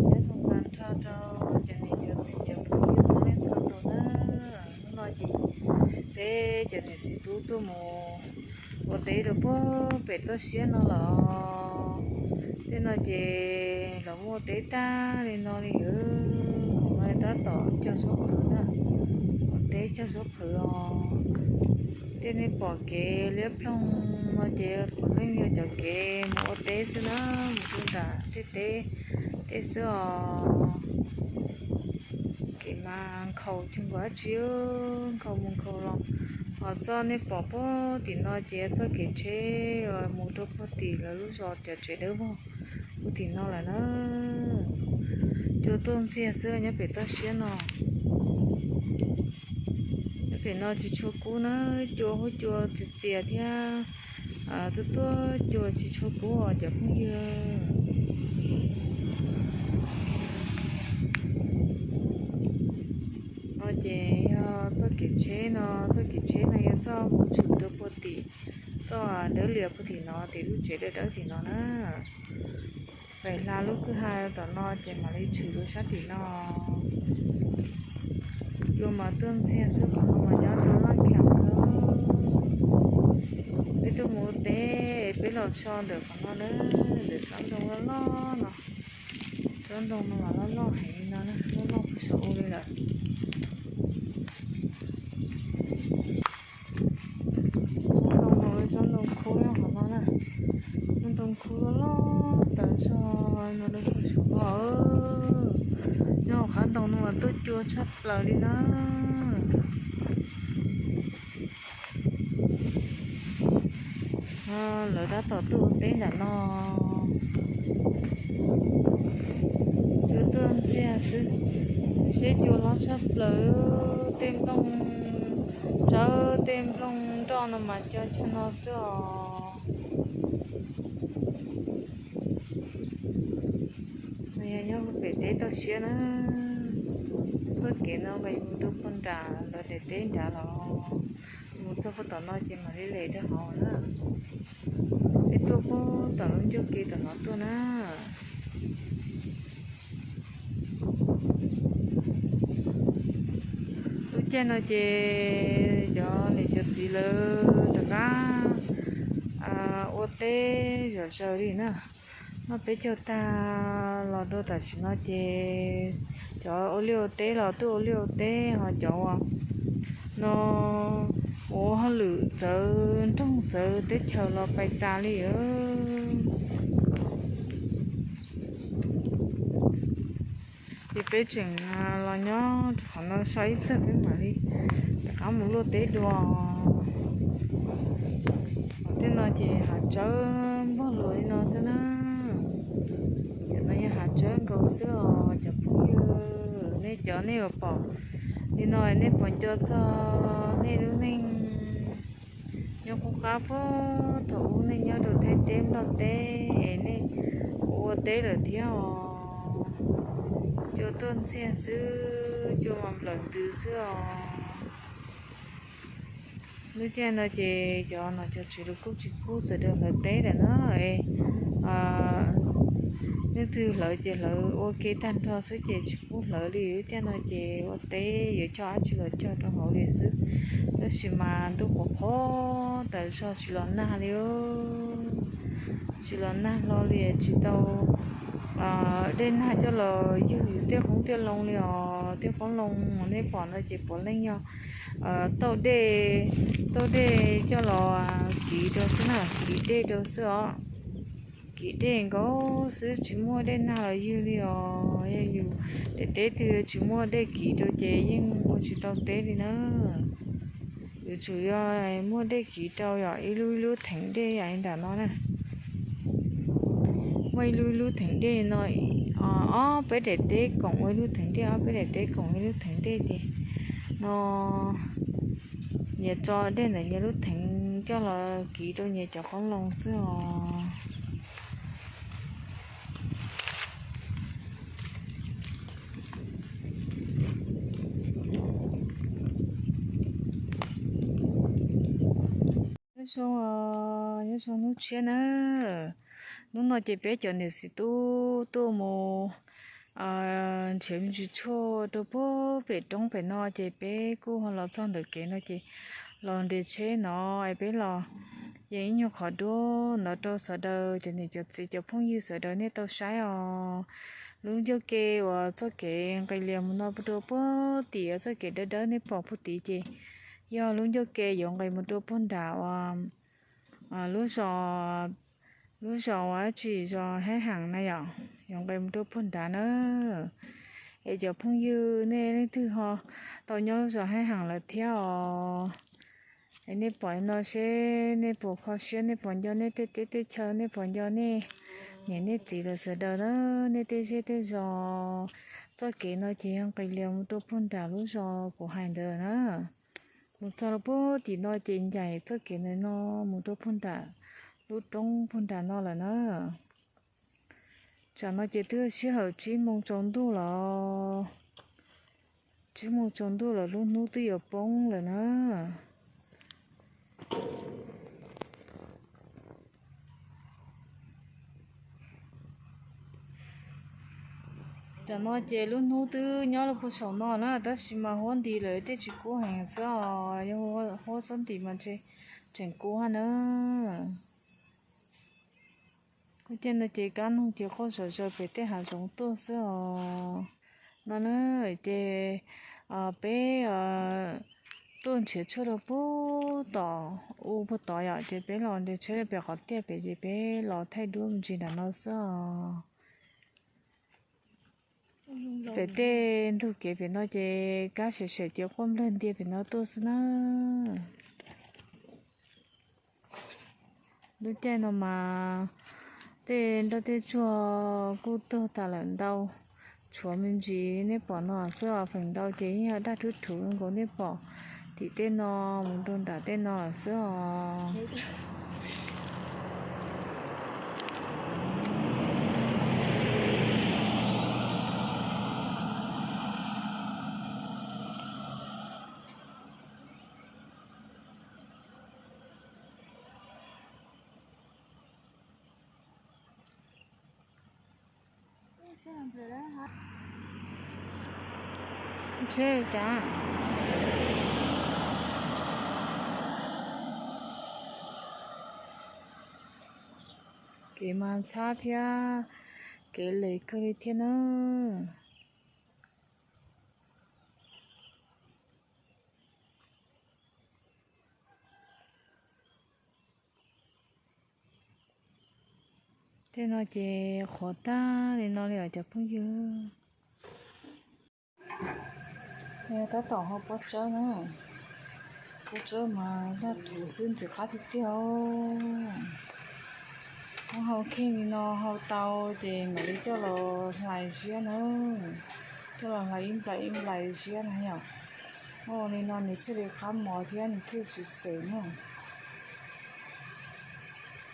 Nyob zoo tag nrho rau cov niam cov txiv cov phooj ywg txhua leej txhua tus na. Hnub no ces peb cov niam txiv tub tuaj mus ua teb rau puag pem toj siab no los. Tej no ces los muaj teb tag li no li, hauv no tab tom cog suab qhwv na, ua teb cog suab qhwv os. Tej nej pom kev liab ploog no ces puav leej yog cov kev mus ua teb xwb na, mus rau nram tej teb, teb xwb os. Kev mas nkhaus cuag nkaus dab tsi, nkhaus mus nkhaus los. Ho txoj nej pom puag tim no ces txoj kev tsheb mus rau puag tim lawv lub zos cov tsev dawb vog puag tim no lawm na. Cua tuaj ntxiag xwb nyob pem toj siab no. Nyob pem no tsis tshua kub na, cua huab cua txias txias thiab, tuaj tuaj cua tsis tshua kub os cov phooj ywg. No ces yog txoj kev tsheb no, txoj kev tsheb no yog txoj mus tshwm rau puag tim txoj dawb lias puag tim no, tim lub tsev dawb dawb tim no na. Pem hla lub kwj ha tom no ces mam li tshwm rau sab tim no. Cua mas tuaj ntxiag xwb, qhov no mas nyob rau laj kham. Peb tuaj mus ua teb, peb los so ntawm qhov no na, ntawm tsob ntoo loj loj no. Tsob ntoo no mas loj loj heev li no, loj loj puag saum ub li lawm. Tsob ntoo no, tsob ntoo khub nyob qhov no na. Tsob ntoo khub loj loj tawm zog no rau puag saum no. Nyob hauv qab ntoo no mas tuaj cua tshaj plaws li na. Lawv tab tom tuaj ua teb nram no. Cua tuaj ntxiag xwb, seb cua hlob tshaj plaws, tej nplooj tsawb tej nplooj nroj no mas co cuag no xwb os. No yog nyob pem teb toj siab na. Txoj kev no mas yuav mus rau puag nram lawv daim teb nrad los, mus txog puag tom no ces mam li lem rau hauv na. Peb tuaj puag tom lub ncauj ke tom no tuaj na. Lub caij no ces cov niam cov txiv lawv rov qab ua teb zom zaws li na. Noj peb caug tag los rau tam sim no ces cov ua liaj ua teb los twb ua liaj ua teb, ho cov uas no ua hauj lwm txawv nroog txawv teb chaws los pais tas li. Ces peb tseem los nyob rau qhov no so ib pliag peb mam li rov qab mus luaj teb dua. Tej no ces hav tsawb npog luas li no xwb na. Cov no yog hav tsawb nkaus xwb os cov phooj ywg. Nej cov nej yuav pom li no nej puas nco txog nej lub neej nyob qub qab puag thaum ub nej nyob rau Thaib teb Nplog teb es nej ua teb lawm thiab os. Cua tuaj ntxiag xwb, cua mas nplawm ntws xwb os. Lub caij no ces cov nom cov tswv lawv kuj tsis pub sawv daws hlawv teb lawm na. Leej twg hlawv ces hlawv ua ke tag nrho xwb ces tsis pub hlawv li. Lub caij no ces ua teb yuav coj dab tsi los cog rau hauv li xwb. Tab sis mas ntuj qhuav qhuav tas zog tsis los nag li. Tsis los nag hlo li, tsis tau dej nag coj los yug yus tej qoob tej loo li os. Tej qoob loo uas nej pom no ces puav leej yog tauj dej, tauj dej coj los kiv rau xwb na, kiv dej rau xwb os. Kiv dej nkaus xwb, tsis muaj dej nag los ywg li os. Yog yus daim teb twg tsis muaj dej kiv rau ces yeej ua tsis tau teb li na. Yuav tsum yog muaj dej kiv rau yom, ib lub ib lub theem dej yam li nram no na. Muaj ib lub ib lub theem dej no, ob peb daim teb koom ua ib lub theem dej, ob peb daim teb koom ua ib lub theem dej ces no nyias tso dej ntawm nyias lub theem coj los kiv rau nyias cov qoob loo xwb os. Nyob zoo, nyob zoo hnub tshiab na. Hnub no ces peb cov niam txiv tub tuaj mus nrhiav me ntsis tshuaj rau puag pem roob pem no ces peb kuj ho los txog ntawm kev no ces los nres tsheb no es peb los yees ib nyuag qhov duab ntawd rau sawv daws cov niam cov txiv cov phooj ywg sawv daws nej tau saib os. Lub ncauj ke uas txoj kev nqis lias mus no rau puag tim txoj kev dawb dawb nej pom puag tid ces yog lub ncauj ke yuav nqis mus rau puag nram uas lub zos, lub zos uas dab tsi zos Haib Heem na yom, yuav nqis mus rau puag nrad na. Es cov phooj ywg nej leej twg ho tau nyob lub zos Haib Heem lawm thiab os, es nej pom no seb nej puas kho siab, nej puas nco nej tej teb tej chaw, nej puas nco nej niam nej txiv lawv sawv daws na, nej tej zej tej zos. Txoj kev no ces yog nqis lias mus rau puag nram lub zos kuv hais ntawd na. Mus txog rau puag tim no ces ncaim txoj kev ntawm no mus rau puag nram lub roob puag nram no lawm na. Tsam no ces twb sij hawm tsib moos tsaus ntuj lawm, tsib moos tsaus ntuj lawm, lub hnub twb yuav poob lawm na. Tam no ces lub hnub twb nyob rau puag saum no na, tab sis mas huab nti lawm, tej tsis kub heev xwb os, yog huab xob nti mas tseem kub hab na. Kuv caij no ces kab noog ces quaj zom zaws pem tej hav zoov tuaj xwb os. No na, ces peb tuaj nrhiav tshuaj rau puag tom u puag tod yom, ces peb los nres tsheb rau pem qhov tiaj pem ces peb los thaij duab me ntsis nram no xwb os. Pem tej ntug kev pem no ces kab siav siav ces quaj nplawg ntiag pem no tuaj xwb na. Lub caij no mas tej nroj tej tsuag kuj tuag tas lawm ntau, tshuav me ntsis nej pom no xwb os, feem ntau ces yeej yog daj rhuv rhuv nkaus nej pom tim tej no mus rau nram tej no lawm xwb os. Kev mas ntxhab thiab kev les kawg li thiab na. Tej no ces qhuav tag li no li os cov phooj ywg. Tab tom hau pob tsawb na, pob tsawb mas daj rhuv xwb ntxim qab tiag tiag. Muab hau kheej li no hau tau ces mam li coj los hlais ziab na, coj los hlais ib nplais ib nplais ziab na yom. Ua li no nws thiaj li qab mos thiab nws thiaj tsis xev na.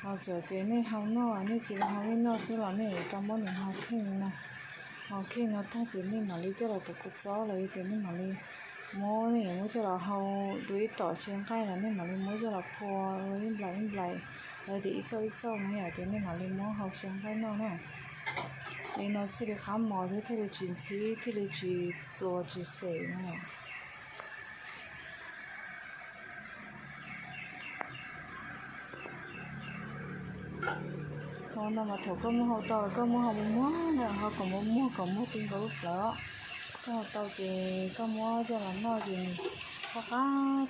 Ho txawm tias nej hau noj nej cia li hau nej noj xwb los nej yuav tau muab nws hau kheej no. Hau kheej no tag ces nej mam li coj los pov kuv txob los yog tias nej mam li muab, nej yuav muab coj los hau dua ib tom xyaw nqaij los nej mam li muab coj los phua ib nplais ib nplais, los tias ib txoj ib txoj no yom, ces nej mam li muab hau xyaw nqaij noj na. Li no thiaj li qab mos thiab thiaj li tsis ntxhib thiaj li tsis pluas tsis xev na. Hau no mas thaum koj muab hau tau koj muab hau muag muag na, hau kom muag muag kom muag ti nkaus lub plawv. Koj hau tau ces koj muab coj los noj ces qab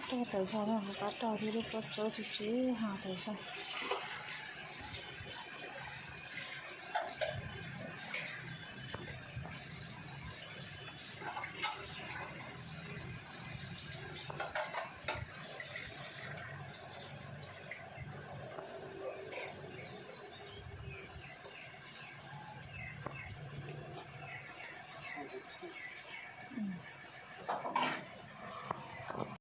qab rog tas zog na, qab qab rog thiab lub pob tsawb tsis tsis ha tas zog.